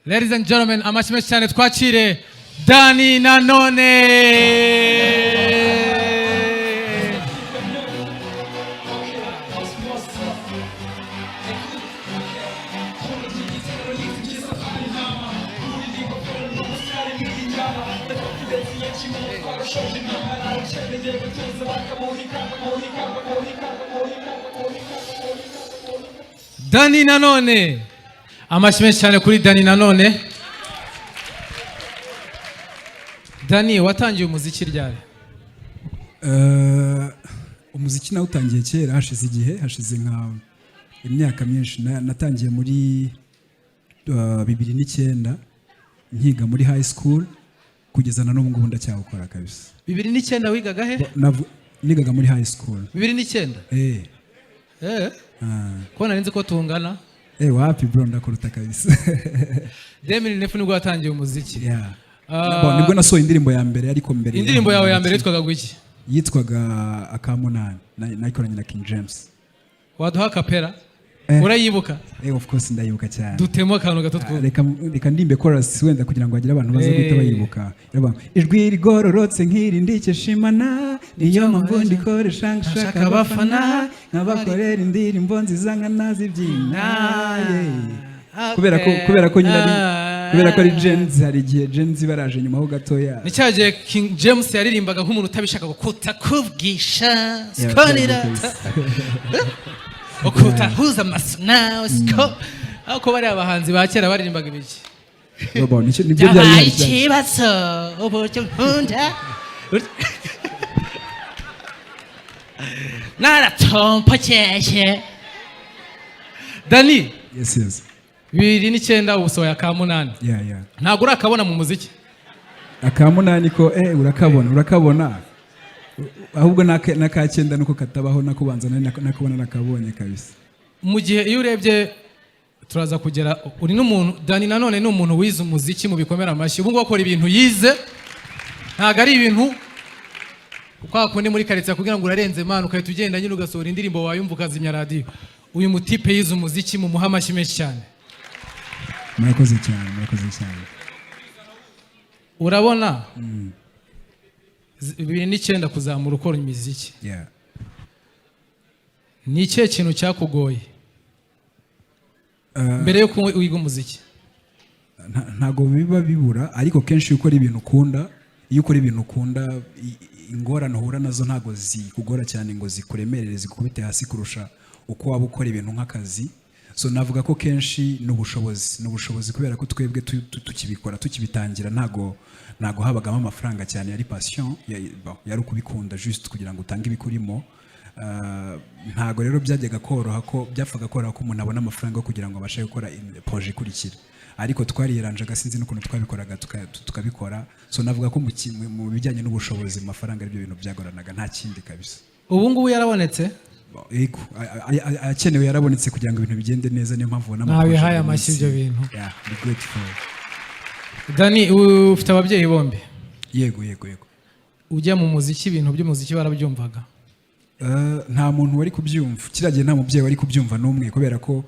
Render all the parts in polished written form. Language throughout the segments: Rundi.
Ladies and gentlemen, amashyi menshi cyane, twakire Dani Nanone. Dani Nanone, amashyi menshi cyane kuri Dani Nanone. Dani, watangiye umuziki ryari? Umuziki nawutangiye kera, hashize igihe, hashize nka imyaka myinshi. Natangiye muri 2009 nkiga muri high school, kugeza na n'ubu ngubu ndacyawukora kabisa. 2009 wigaga he? Nigaga muri high school. 2009? Eh. Eh. Ah. Ko nari nzi ko tungana. Eh, wapi bro, ndakuruta kabisa. 2009 nibwo watangiye umuziki? Yeah. Ah. Bon, nibwo nasohoye indirimbo ya mbere, ariko mbere Indirimbo yawe ya mbere yitwaga gwiki? Yitwaga Akamunani. Nayikoranye na King James. Waduha a cappella? Eh. Urayibuka? Eh, of course, ndayibuka cyane. Dutemo akantu gato Ah, twumve. Reka ndimbe chorus wenda kugira ngo hagire abantu baza guhita Eh. bayibuka. Iravuga ngo, ijwi rigororotse nk'iri ndikeshimana, niyo mpamvu ndikoresha nshaka abafana, nkabakorera indirimbo nziza nkanazibyina. Yeah. Kubera ko nyine ari kubera ko ari Gen Z, hari igihe Gen Z baraje nyuma ho gatoya. Ni cya gihe King James yaririmbaga nk'umuntu utabishaka, ngo kutakubwisha Yeah, skonira kabisa. ukutahuza amaso nawe siko, ariko bariya abahanzi ba kera baririmbaga ibiki? Bon, nibyo byari Byabaye bihari cyane. ikibazo uburyo nkunda naratompokeye. Dani. Yes. 2009 ubusohoye Akamunani. Yeah. Ntabwo urakabona mu muziki? Akamunani ko urakabona, urakabona ahubwo n'aka cyenda nuko katabaho, nakubanza nari nakubona nakabonye kabisa. Mu gihe iyo urebye turaza kugera uri n'umuntu, Dani Nanone ni umuntu wize umuziki, mu bikomera amashyi. Ubu ngubu akora ibintu yize, ntabwo ari ibintu kwa kundi muri karitsiye kugira ngo urarenze man, ugahita ugenda nyine ugasohora indirimbo, wayumva ukazimya radiyo. Uyu mutipe yize umuziki, mu muha amashyi menshi cyane. Murakoze cyane, murakoze cyane. Urabona 2009 kuzamura ukora imiziki, ni ikihe kintu cyakugoye mbere yo wiga umuziki? Ntago biba bibura, ariko kenshi iyo ukora ibintu ukunda, iyo ukora ibintu ukunda, ingorane uhura nazo ntago zikugora cyane ngo zikuremerere, zikubite hasi kurusha uko waba ukora ibintu nk'akazi. So navuga ko kenshi ni ubushobozi, ni ubushobozi, kubera ko twebwe tukibikora, tukibitangira, ntago habagamo amafaranga cyane, yari passion, bon, yari ukubikunda just kugira ngo utange ibikurimo. Ntago rero byajyaga koroha ko byapfaga koroha ko umuntu abona amafaranga yo kugira ngo abashe gukora projet ikurikira, ariko twariyeranjaga, sinzi n'ukuntu twabikoraga, tukabikora. So navuga ko mu bijyanye n'ubushobozi mu mafaranga aribyo bintu byagoranaga, nta kindi kabisa. Ubu ngubu yarabonetse? Bon, yego, akenewe yarabonetse kugira ngo ibintu bigende neza, niyo mpamvu ubona amaprojet Nabihaye buri amashyi munsi. ibyo bintu. Yeah, be grateful. Dani, ufite ababyeyi bombi? Yego. Ujya mu muziki, ibintu by'umuziki barabyumvaga? Nta muntu wari kubyumva kiriya gihe, nta mubyeyi wari kubyumva n'umwe, kubera ko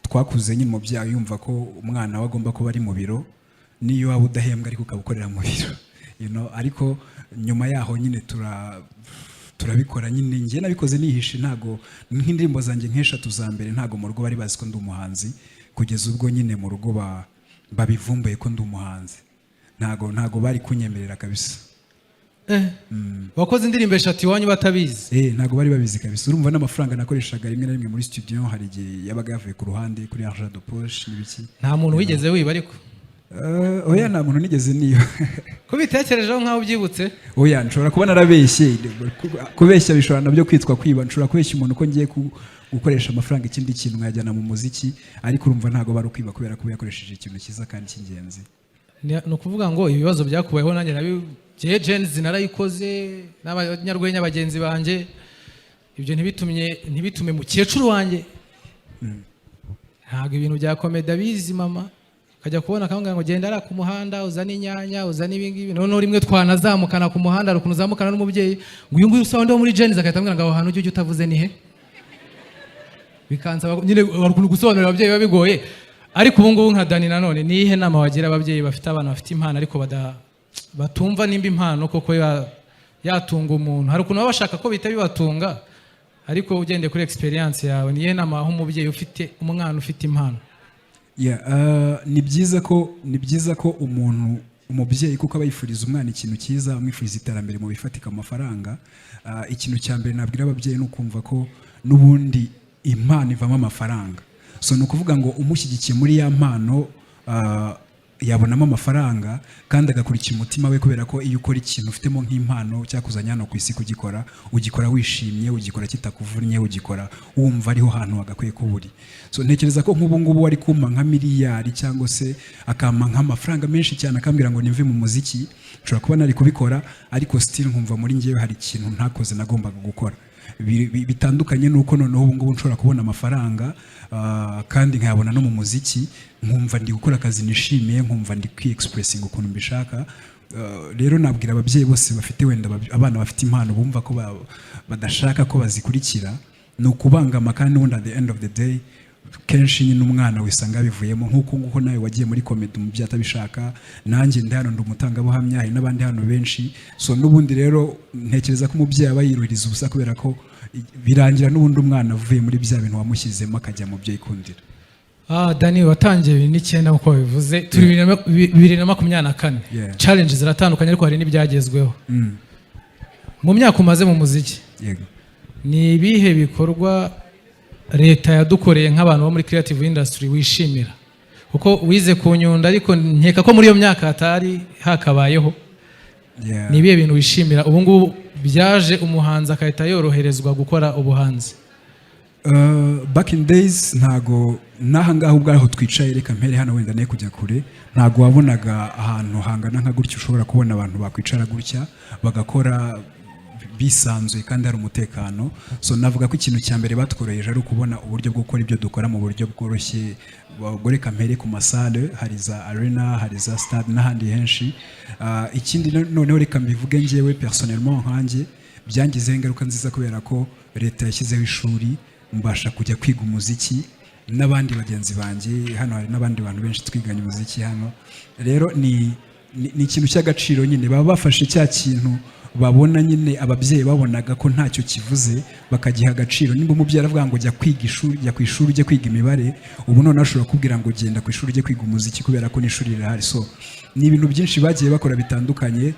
twakuze nyine umubyeyi yumva ko umwana we agomba kuba ari mu biro, niyo waba udahembwa ariko ukaba ukorera mu biro. Ariko nyuma yaho nyine turabikora nyine, njye nabikoze nihishe, ntago nk'indirimbo zanjye nk'eshatu za mbere ntago mu rugo bari bazi ko ndi umuhanzi, kugeza ubwo nyine mu rugo babivumbuye ko ndi umuhanzi. Ntago bari kunyemerera kabisa. Wakoze indirimbo eshatu iwanyu batabizi? Eh, ntago bari babizi kabisa. Urumva n'amafaranga nakoreshaga rimwe na rimwe muri studio, hari igihe yabaga yavuye ku ruhande kuri argent de poche n'ibiki. Nta muntu wigeze wiba ariko? Oya, nta muntu nigeze niba. Kubitekerejeho nk'aho ubyibutse. Oya, nshobora kuba narabeshye. Kubeshya bishobora nabyo kwitwa kwiba. Nshobora kubeshya umuntu ko ngiye gukoresha amafaranga ikindi kintu, nkayajyana mu muziki, ariko urumva ntago bari ukwiba kubera ko yakoresheje ikintu cyiza kandi cy'ingenzi. Ni ukuvuga ngo ibibazo byakubayeho nanjye nabi jye Gen Z narayikoze n'abanyarwenya bagenzi banjye. Ibyo ntibitume mukecuru wanjye, ntabwo ibintu bya comedy abizi. Mama ukajya kubona akamubwira ngo genda hariya ku muhanda uzane inyanya, uzane ibi ngibi. Noneho rimwe twanazamukana ku muhanda, hari ukuntu uzamukana n'umubyeyi ngo uyu nguyu usanga wo muri Gen Z, agahita ambwira ngo aho hantu ujye utavuze ni he? Bikansaba nyine, hari ukuntu gusobanurira ababyeyi biba bigoye. Ariko ubu ngubu nka Dani nanone, ni iyihe nama wagira ababyeyi bafite abana bafite impano ariko batumva nimba impano koko yatunga umuntu? Hari ukuntu baba bashaka ko bihita bibatunga, ariko ugendeye kuri experience yawe, ni iyihe nama waha umubyeyi ufite umwana ufite impano? Yeah, ni byiza ko umuntu, umubyeyi, kuko aba yifuriza umwana ikintu cyiza, amwifuriza iterambere mu bifatika, mu mafaranga. Ikintu cya mbere nabwira ababyeyi ni ukumva ko n'ubundi impano ivamo amafaranga. So ni ukuvuga ngo umushyigikiye muri ya mpano, yabonamo amafaranga kandi agakurikira umutima we, kubera ko iyo ukora ikintu ufitemo nk'impano cyakuzanye hano ku isi kugikora, ugikora wishimye, ugikora kitakuvunnye, ugikora wumva ariho hantu wagakwiye kuba uri. So ntekereza ko nk'ubu ngubu wari kumpa nka miliyari cyangwa se akampa nk'amafaranga menshi cyane, akambwira ngo nimve mu muziki, nshobora kuba nari kubikora, ariko still nkumva muri njyewe hari ikintu ntakoze nagombaga gukora. Bitandukanye nuko noneho ubu ngubu nshobora kubona amafaranga, kandi nkayabona no mu muziki, nkumva ndi gukora akazi nishimiye, nkumva ndi kwi expressing ukuntu mbishaka. Rero nabwira ababyeyi bose bafite wenda abana bafite impano bumva ko badashaka ko bazikurikira, ni ukubangama, kandi n'ubundi at the end of the day kenshi nyine umwana wisanga bivuyemo, nk'uko nguko nawe wagiye muri comedy umubyeyi atabishaka. Nanjye ndi hano, ndi umutangabuhamya, hari n'abandi hano benshi. So n'ubundi rero ntekereza ko umubyeyi aba yiruhiriza ubusa, kubera ko birangira n'ubundi umwana avuye muri bya bintu wamushyizemo akajya mu byo yikundira. Dani, watangiye 2009 nk'uko babivuze, turi 2024. Challenge ziratandukanye, ariko hari n'ibyagezweho. Mu myaka umaze mu muziki, ni ibihe bikorwa leta yadukoreye nk'abantu bo muri creative industry wishimira? Kuko wize ku Nyundo, ariko nkeka ko muri iyo myaka hatari hakabayeho. Ni ibihe bintu wishimira ubu ngubu byaje, umuhanzi agahita yoroherezwa gukora ubuhanzi? Back in days ntago n'aha ngaha ubwaho twicaye, reka mpere hano wenda ne kujya kure, ntago wabonaga ahantu hangana nka gutya ushobora kubona abantu bakwicara gutya bagakora bisanzuye kandi hari umutekano. So navuga ko ikintu cya mbere batworoheje ari ukubona uburyo bwo gukora ibyo dukora mu buryo bworoshye. Ubwo reka mpere ku ma salle, hari za arena, hari za stade n'ahandi henshi. Ikindi noneho reka mbivuge njyewe personnellement nkanjye, byangizeho ingaruka nziza kubera ko leta yashyizeho ishuri, mbasha kujya kwiga umuziki n'abandi bagenzi banjye. Hano hari n'abandi bantu benshi twiganye umuziki hano. Rero ni ikintu cy'agaciro nyine, baba bafashe cya kintu babona nyine ababyeyi babonaga ko ntacyo kivuze, bakagiha agaciro. Nimba umubyeyi aravuga ngo jya kwiga ishuri, jya ku ishuri ujye kwiga imibare, ubu noneho ashobora kubwira ngo genda ku ishuri ujye kwiga umuziki, kubera ko n'ishuri rirahari. So ni ibintu byinshi bagiye bakora bitandukanye.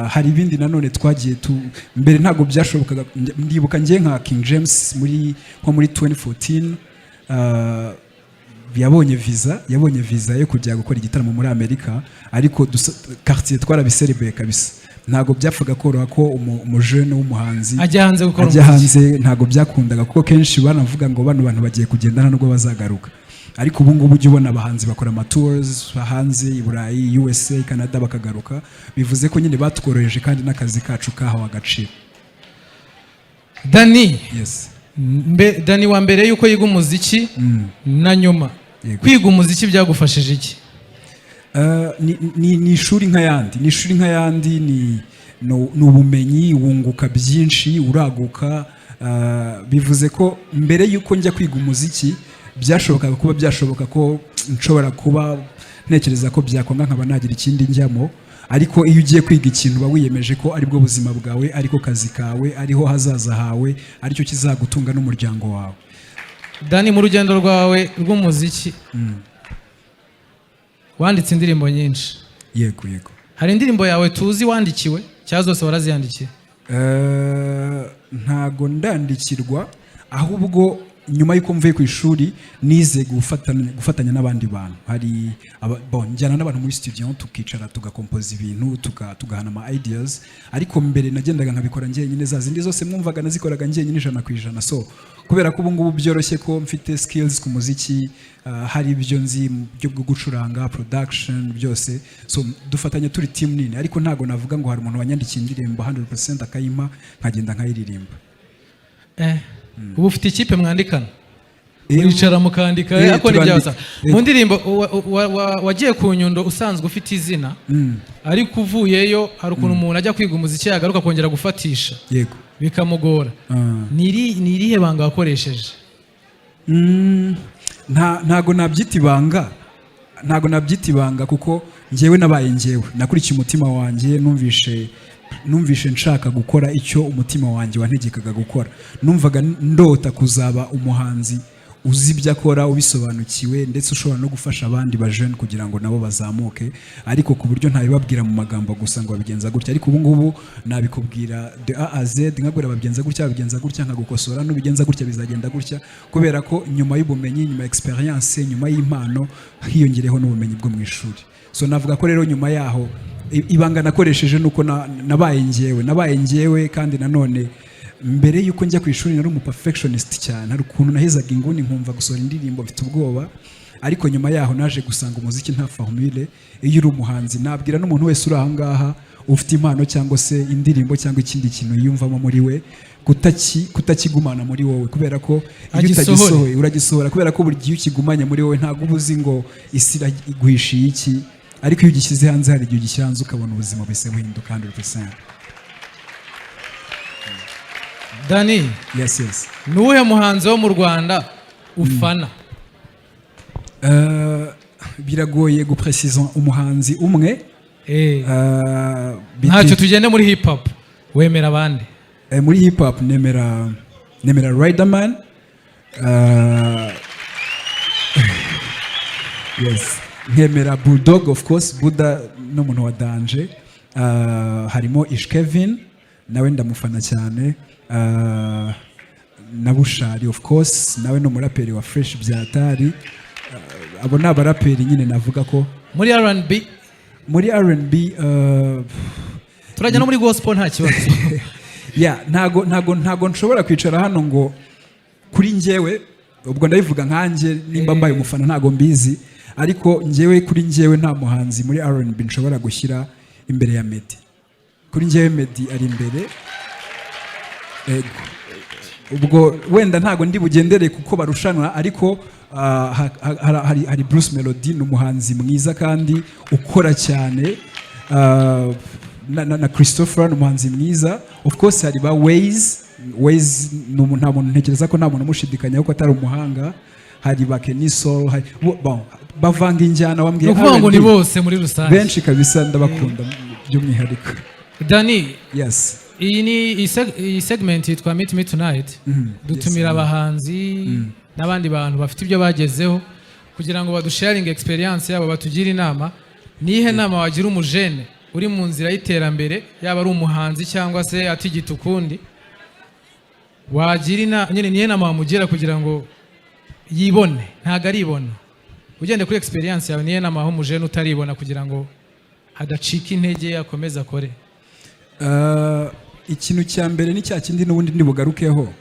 Hari ibindi nanone twagiye tu mbere ntabwo byashobokaga. Ndibuka njye nka King James muri nko muri 2014, yabonye visa yo kujya gukora igitaramo muri Amerika, ariko quartier twarabiserebeye kabisa. Ntabwo byapfaga koroha ko umujene w'umuhanzi ajya hanze gukora ajya umuziki. hanze. Ntabwo byakundaga, kuko kenshi banavuga ngo bano bantu bagiye kugenda nta nubwo bazagaruka. Ariko ubu ngubu ujya ubona abahanzi bakora ama tours hanze i Burayi, USA, Canada, bakagaruka. Bivuze ko nyine batworoheje kandi n'akazi kacu kahawe agaciro. Dani, Yes. Dani wa mbere yuko yiga umuziki na nyuma, kwiga umuziki byagufashije iki? Ni ishuri nk'ayandi, ni ishuri nk'ayandi, ni ubumenyi, wunguka byinshi, uraguka. Bivuze ko mbere y'uko njya kwiga umuziki byashobokaga kuba byashoboka ko nshobora kuba ntekereza ko byakwanga nkaba nagira ikindi njyamo, ariko iyo ugiye kwiga ikintu uba wiyemeje ko aribwo buzima bwawe, ariko kazi kawe, ariho hazaza hawe, aricyo kizagutunga n'umuryango wawe. Dani, mu rugendo rwawe rw'umuziki wanditse indirimbo nyinshi. Yego. Hari indirimbo yawe tuzi wandikiwe, cyangwa zose waraziyandikiye? Ntago ndandikirwa, ahubwo nyuma y'uko mvuye ku ishuri nize gufatanya n'abandi bantu. Hari bon, njyana n'abantu muri studio, tukicara tugakompoza ibintu, tugahana ama ideas, ariko mbere nagendaga nkabikora njyenyine. Za zindi zose mwumvaga nazikoraga njyenyine 100%. So kubera ko ubu ngubu byoroshye ko mfite skills ku muziki, hari ibyo nzi mu buryo bwo gucuranga, production, byose, so dufatanya turi team nini, ariko ntago navuga ngo hari umuntu wanyandikiye indirimbo 100% akayimpa nkagenda nkayiririmba. Ubu ufite ikipe mwandikana, muricara mukandika? Eh, ariko turandika. ntibyabasa mu ndirimbo wagiye ku Nyundo usanzwe ufite izina, ariko uvuyeyo hari ukuntu umuntu ajya kwiga umuziki yagaruka akongera gufatisha bikamugora. Ni irihe banga wakoresheje? Ntago nabyita ibanga, ntago nabyita ibanga, kuko njyewe nabaye njyewe, nakurikiye umutima wanjye. Numvishe nshaka gukora icyo umutima wanjye wantegekaga gukora. Numvaga ndota kuzaba umuhanzi uzi ibyo akora, ubisobanukiwe, ndetse ushobora no gufasha abandi ba jeune kugira ngo nabo bazamuke, ariko ku buryo ntabibabwira mu magambo gusa ngo babigenza gutya. Ariko ubu ngubu nabikubwira de A à Z, nkabwira babigenza gutya, babigenza gutya, nkagukosora, nubigenza gutya bizagenda gutya, kubera ko nyuma y'ubumenyi, nyuma ya experience, nyuma y'impano, hiyongereho n'ubumenyi bwo mu ishuri. So navuga ko rero nyuma yaho ibanga nakoresheje nuko nabaye njyewe, nabaye njyewe. Kandi nanone mbere y'uko njya ku ishuri nari umu perfectionist cyane. Hari ukuntu nahezaga inguni nkumva gusohora indirimbo mfite ubwoba. Ariko nyuma yaho naje gusanga umuziki nta formule. Iyo uri umuhanzi, nabwira n'umuntu wese uri aha ngaha ufite impano cyangwa se indirimbo cyangwa ikindi kintu yiyumvamo muri we, kutakigumana muri wowe, kubera ko iyo Agisohore. utagisohoye, uragisohora, kubera ko buri gihe iyo ukigumanye muri wowe ntabwo uba uzi ngo isi iguhishiye iki. Ariko iyo ugishyize hanze, hari igihe ugishyira hanze ukabona ubuzima buhise buhinduka 100%. Dani, Yes. ni uwuhe muhanzi wo mu Rwanda ufana? Biragoye gupresiza umuhanzi umwe. Ntacyo, tugende muri hip hop. Wemera abandi? Muri hip hop nemera Riderman. Yes, nkemera Bulldog, of course, Buda n'umuntu wa danger. Harimo Ish Kevin, nawe ndamufana cyane. Na Bushali, of course, nawe ni umuraperi wa fresh byatari. Abo ni abaraperi nyine navuga ko. Muri R&B? Muri R&B, Turajya no muri gospel, nta kibazo. Yeah, ntago nshobora kwicara hano ngo kuri njyewe, ubwo ndabivuga nkanjye, nimba mbaye umufana ntago mbizi, ariko njyewe, kuri njyewe, nta muhanzi muri R&B nshobora gushyira imbere ya Meddy. Kuri njyewe Meddy ari imbere. Ego. Ubwo wenda ntago ndi bugendere kuko barushanwa, ariko hari Bruce Melody, ni umuhanzi mwiza kandi ukora cyane. Na Christopher ni umuhanzi mwiza. Of course hari ba Ways. Ways nta muntu, ntekereza ko nta muntu umushidikanya ko atari umuhanga. Hari ba Kenny Sol, hari bon, bavanga injyana wambwiye. Ni ukuvuga ngo ni R&B. bose muri rusange. Benshi kabisa, ndabakunda by'umwihariko. Dani, Yes. iyi ni iyi segment yitwa Meet Me Tonight. Dutumira abahanzi n'abandi bantu bafite ibyo bagezeho kugira ngo badusharinge experience yabo, batugire inama. Nihe nama wagira umujene uri mu nzira y'iterambere, yaba ari umuhanzi cyangwa se atigita ukundi? Wagira nyine nihe nama wamugira kugira ngo yibone? Ntabwo aribona. Ugende kuri experience yawe, nihe nama waha umujene utaribona kugira ngo adacika intege, akomeze akore? Ikintu cya mbere ni cya kindi n'ubundi ndibugarukeho.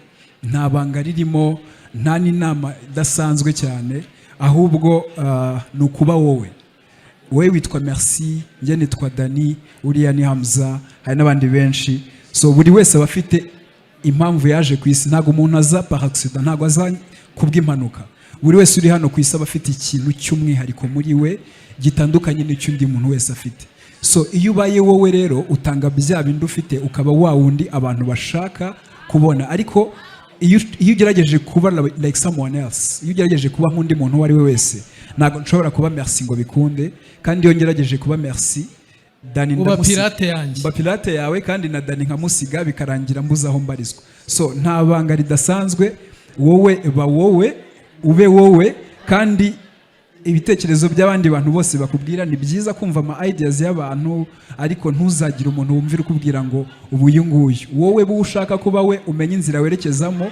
Nta banga ririmo, nta n'inama idasanzwe cyane, ahubwo ni ukuba wowe. Wowe witwa Merci, njye nitwa Dani, uriya ni Hamza, hari n'abandi benshi. So buri wese aba afite impamvu yaje ku isi. Ntabwo umuntu aza par accident, ntabwo aza kubw'impanuka. Buri wese uri hano ku isi aba afite ikintu cy'umwihariko muri we gitandukanye n'icy'undi muntu wese afite. So iyo ubaye wowe rero, utanga bya bindi ufite, ukaba wa wundi abantu bashaka kubona. Ariko iyo ugerageje kuba like someone else, iyo ugerageje kuba nk'undi muntu uwo ari we wese, ntabwo nshobora kuba Merci ngo bikunde. Kandi iyo ngerageje kuba Merci, Dani Uba pirate yanjye. Mba pirate yawe, kandi na Dani nkamusiga, bikarangira mbuze aho mbarizwa. So nta banga ridasanzwe, wowe ba wowe, ube wowe. Kandi ibitekerezo by'abandi bantu bose bakubwira, ni byiza kumva ama ideas y'abantu, ariko ntuzagire umuntu wumvira ukubwira ngo ubu uyu nguyu. Wowe buwo ushaka kuba we, umenye inzira werekezamo,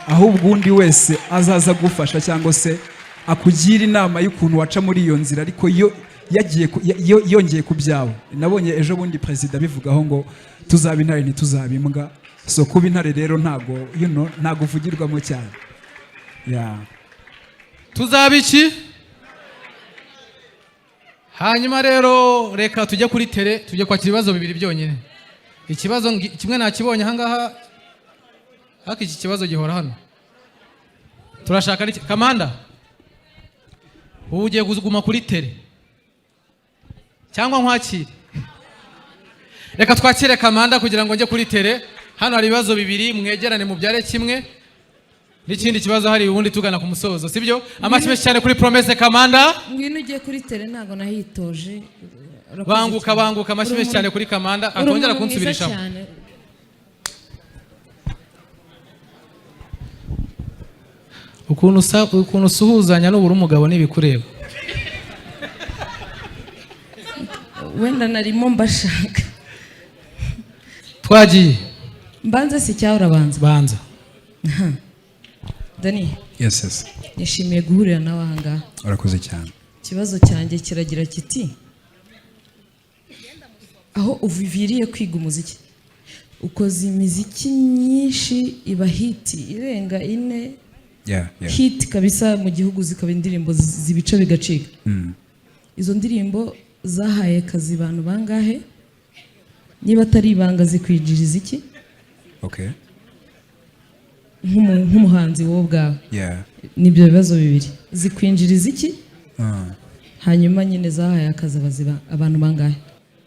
ahubwo undi wese azaza agufasha cyangwa se akugira inama y'ukuntu waca muri iyo nzira, ariko yo yagiye yongeye ku byawe. Nabonye ejo bundi perezida abivugaho ngo tuzaba intare, ntituzaba imbwa. So kuba intare rero ntago ntago uvugirwamo cyane, yeah. Tuzaba iki? Hanyuma rero reka tujye kuri terrain, tujye kwakira ibibazo bibiri byonyine. Ikibazo kimwe nakibonye ahangaha, ariko iki kibazo gihora hano. Turashaka kamanda, ubu ugiye kuguma kuri terrain cyangwa nkwakire? Reka twakire kamanda kugira ngo njye kuri terrain. Hano hari ibibazo bibiri, mwegerane mubyare kimwe. N'ikindi kibazo hari, ubundi tugana ku musozo, sibyo? Amashyi menshi cyane kuri Promesse Kamanda. Ngwino ujye kuri terrain, ntabwo nahitoje. Urakoze Banguka. cyane. Banguka. Amashyi Uri menshi cyane kuri Kamanda. Uri Atongera umuntu mwiza kunsubirishamo. cyane. Ukuntu usuhuzanya nubura umugabo n'ibikureba. Wenda narimo mbashaka. Twagiye. Mbanze si cyawe, urabanza. Banza. Dani. Yes. Nishimiye guhurira nawe aha ngaha. Urakoze cyane. Ikibazo cyanjye kiragira kiti: aho uviriye kwiga umuziki, ukoze imiziki myinshi iba hit irenga ine, hit kabisa mu gihugu, zikaba indirimbo zibica bigacika. Izo ndirimbo zahaye akazi abantu bangahe? Niba atari ibanga, zikwinjiriza iki nk'umuhanzi wowe ubwawe? Nibyo bibazo bibiri: zikwinjiriza iki? Hanyuma nyine zahaye akazi abantu bangahe?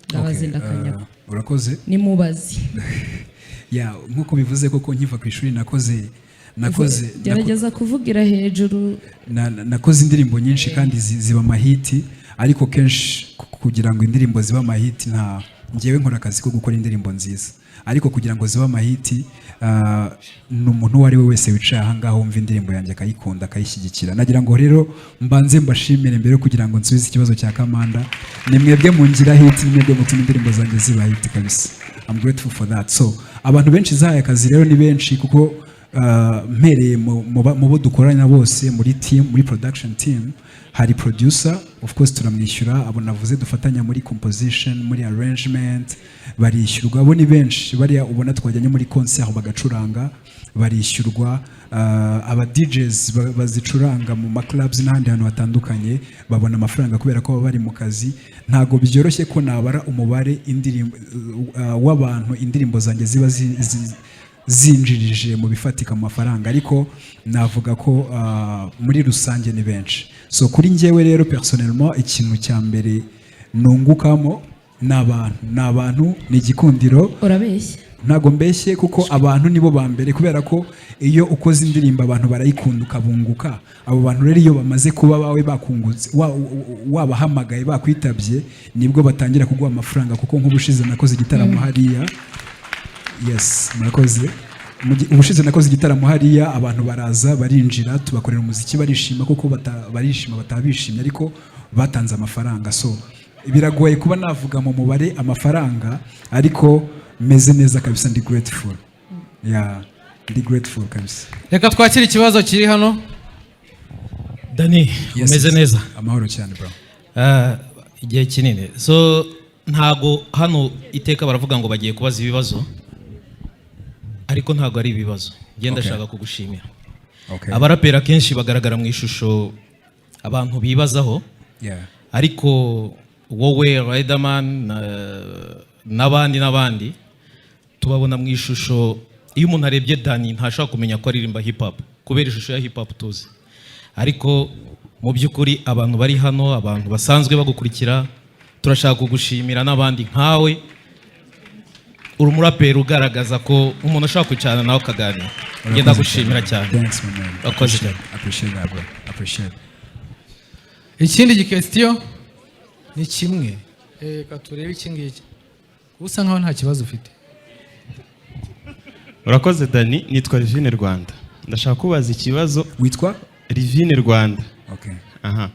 Ndabazi. Ndakanyaga. Urakoze. Nimubazi. Yeah, nkuko bivuze koko, nkiva ku ishuri nakoze Gerageza kuvugira hejuru. Nakoze indirimbo nyinshi kandi ziba amahit. Ariko kenshi kugira ngo indirimbo zibe amahit, nta ngewe nkora akazi ko gukora indirimbo nziza, ariko kugira ngo zibe amahit, ni umuntu uwo ari we wese wicaye aha ngaha wumva indirimbo yanjye akayikunda, akayishyigikira. Nagira ngo rero mbanze mbashimire mbere yo kugira ngo nsubize ikibazo cya Kamanda. Ni mwebwe mungira hit, ni mwebwe mutuma indirimbo zanjye ziba hit kabisa. I'm grateful for that. So abantu benshi zahaye akazi rero ni benshi, kuko mpereye mu bo dukorana bose muri team, muri production team, hari producer, of course turamwishyura. Abo navuze dufatanya muri composition, muri arrangement, barishyurwa. Abo ni benshi. Bariya ubona twajyanye muri concert bagacuranga barishyurwa. Aba DJs bazicuranga mu ma clubs n'ahandi hantu hatandukanye babona amafaranga kubera ko baba bari mu kazi. Ntago byoroshye ko nabara umubare indirimbo w'abantu indirimbo zanjye ziba zinjirije mu bifatika mu mafaranga, ariko navuga ko muri rusange ni benshi. So kuri njyewe rero personnellement, ikintu cya mbere nungukamo ni abantu, ni abantu, ni igikundiro. Urabeshya. Ntabwo mbeshye, kuko abantu nibo ba mbere, kubera ko iyo ukoze indirimbo abantu barayikunda, ukabunguka. Abo bantu rero iyo bamaze kuba bawe, bakungutse, wabahamagaye bakwitabye, nibwo batangira kuguha amafaranga. Kuko nk'ubushize nakoze igitaramo hariya. Yes, murakoze. Ubushize nakoze igitaramo hariya, abantu baraza barinjira, tubakorera umuziki barishima, kuko barishima batabishimye, ariko batanze amafaranga. So biragoye kuba navuga mu mubare amafaranga, ariko meze neza kabisa, ndi grateful. Yeah, ndi grateful kabisa. Reka twakire ikibazo kiri hano. Dani. Yes, Umeze yes. neza? Amahoro cyane, bro. Igihe kinini. So ntago hano iteka baravuga ngo bagiye kubaza ibibazo, ariko ntago ari ibibazo. Ngenda ndashaka kugushimira. Abaraperi akenshi bagaragara mu ishusho abantu bibazaho, ariko wowe, Riderman n'abandi n'abandi, tubabona mu ishusho, iyo umuntu arebye Dani ntashobora kumenya ko aririmba hip hop kubera ishusho ya hip hop tuzi. Ariko mu by'ukuri abantu bari hano, abantu basanzwe bagukurikira, turashaka kugushimira n'abandi nkawe. Uri umuraperi ugaragaza ko umuntu ashobora kwicarana nawe akaganira. Ngenda gushimira cyane. Thanks, my man. Urakoze cyane. Appreciate that, bro. Appreciate. Ikindi giquestion ni kimwe. Reka turebe iki ngiki, usa nkaho nta kibazo ufite. Urakoze Dani, nitwa Rivine Rwanda, ndashaka kubaza ikibazo. Witwa? Rivine Rwanda. Okay. Aha.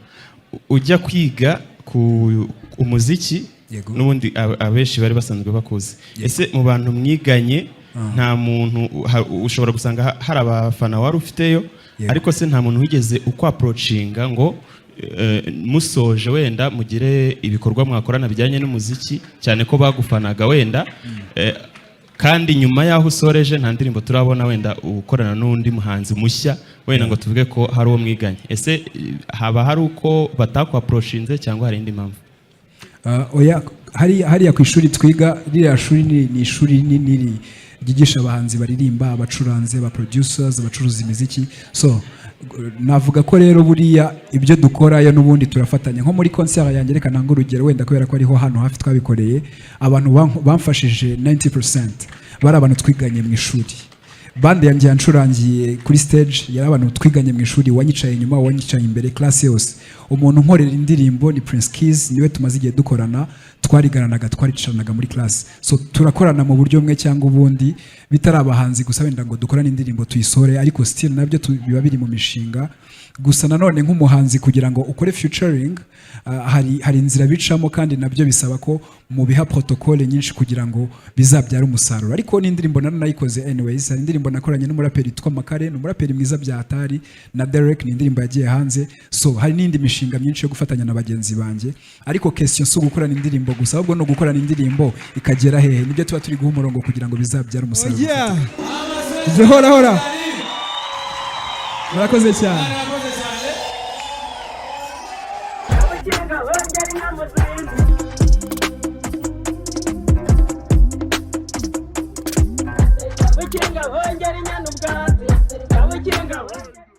Ujya kwiga ku umuziki, n'ubundi abenshi bari basanzwe bakuzi. Ese mu bantu mwiganye nta muntu ushobora gusanga hari abafana wari ufiteyo, ariko se nta muntu wigeze ukwapproachinga ngo musoje wenda mugire ibikorwa mwakorana bijyanye n'umuziki, cyane ko bagufanaga wenda, kandi nyuma y'aho usoreje nta ndirimbo turabona wenda ukorana n'undi muhanzi mushya, wenda ngo tuvuge ko hari uwo mwiganye? Ese haba hari uko batakwapproachinze cyangwa hari indi mpamvu? Oya, hariya ku ishuri twiga, ririya shuri ni ishuri nini ryigisha abahanzi baririmba, abacuranzi, aba producers, abacuruza imiziki. So navuga ko rero buriya ibyo dukorayo n'ubundi turafatanya. Nko muri concert yanjye, reka ntange urugero wenda kubera ko ariho hano hafi twabikoreye, abantu bamfashije 90% bari abantu twiganye mu ishuri. Band yanjye yancurangiye kuri stage yari abantu twiganye mu ishuri, wanyicaye inyuma, wanyicaye imbere, class yose. Umuntu nkorera indirimbo ni Prince Keys, niwe tumaze igihe dukorana, twarigananaga, twaricaranaga muri class. So turakorana mu buryo bumwe cyangwa ubundi, bitari abahanzi gusa wenda ngo dukorane indirimbo tuyisore, ariko still nabyo biba biri mu mishinga. Gusa nanone nk'umuhanzi, kugira ngo ukore featuring, hari inzira bicamo, kandi nabyo bisaba ko mubiha protocole nyinshi kugira ngo bizabyare umusaruro. Ariko n'indirimbo nayikoze anyways. Hari indirimbo nakoranye n'umuraperi witwa Makare, ni umuraperi mwiza bya Atari, na Derek, ni indirimbo yagiye hanze. So hari n'indi mishinga myinshi yo gufatanya na bagenzi banjye. Ariko question si ugukorana indirimbo gusa, ahubwo no gukorana indirimbo ikagera hehe, nibyo tuba turi guha umurongo kugira ngo bizabyare umusaruro. Yeah. Ufatika. Hora hora, murakoze cyane. Murakoze cyane. Abakinga bongera inama zindi. Abakinga bongera inyana ubwatsi. Abakinga bongera.